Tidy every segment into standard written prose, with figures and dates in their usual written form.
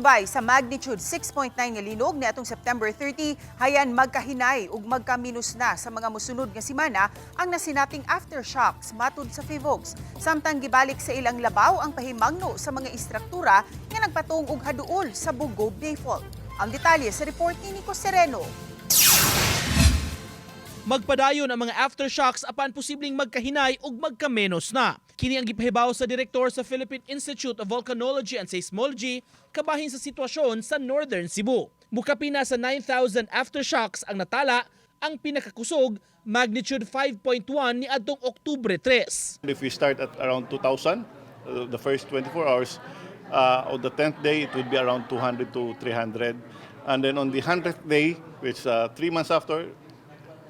Subay sa magnitude 6.9 nga linog niadtong September 30, hayan magkahinay ug magkaminos na sa mga mosunod nga semana ang nasinating aftershocks, matud sa PHIVOLCS. Samtang gibalik sa ilang labaw ang pahimangno sa mga istruktura nga nagpatong og haduol sa Bogo Bay Fault. Ang detalye sa report ni Nico Sereno. Magpadayon ang mga aftershocks apan posibleng magkahinay ug magkamenos na. Kini ang gipahibaw sa direktor sa Philippine Institute of Volcanology and Seismology kabahin sa sitwasyon sa Northern Cebu. Mukapin na sa 9,000 aftershocks ang natala, ang pinakakusog magnitude 5.1 ni adtong Oktubre 3. If we start at around 2,000, the first 24 hours, on the 10th day, it would be around 200 to 300. And then on the 100th day, which 3 months after,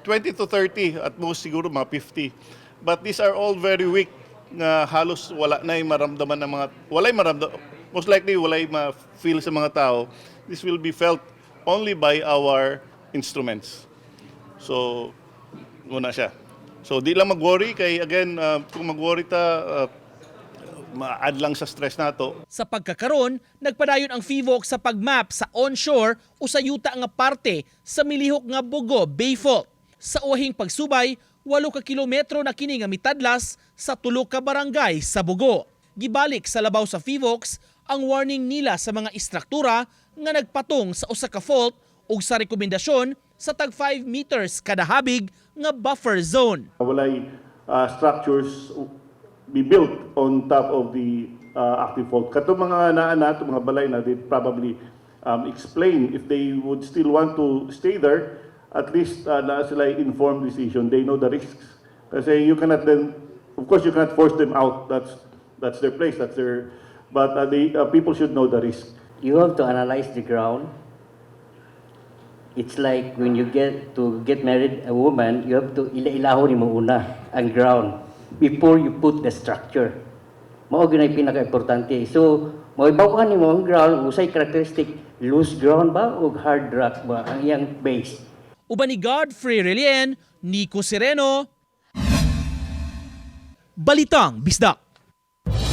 20 to 30, at most siguro mga 50. But these are all very weak nga halos wala na maramdaman ng mga, walay maramdam, most likely walay ma-feel sa mga tao. This will be felt only by our instruments. So, muna siya. So, di lang mag-worry kay again, kung mag-worry ta, ma-add lang sa stress nato. Sa pagkakaron, nagpadayon ang PHIVOLCS sa pagmap sa onshore o sa yuta nga parte sa milihok nga Bogo Bay Fault. Sa uwahing pagsubay, 8 ka kilometro na kini nga mitadlas sa tulo ka barangay sa Bogo. Gibalik sa labaw sa PHIVOLCS ang warning nila sa mga istruktura nga nagpatong sa usa ka fault ug sa rekomendasyon sa tag 5 meters kada habig nga buffer zone. Walay structures be built on top of the active fault. Kato mga naa na, mga balay na, they probably explain if they would still want to stay there, at least na sila informed decision. They know the risks. Kasi you cannot then, of course, you cannot force them out. That's their place. That's their, but the people should know the risk. You have to analyze the ground. It's like when you get to get married a woman, you have to ila-ilahon nimo una ang ground before you put the structure. Mao gyud ay pinaka-importante. So, moibaw nimo ang ground, unsay characteristic, loose ground ba o hard rock ba ang iyang base. Uban ni Godfrey Relien, Nico Sereno, Balitang Bisdak.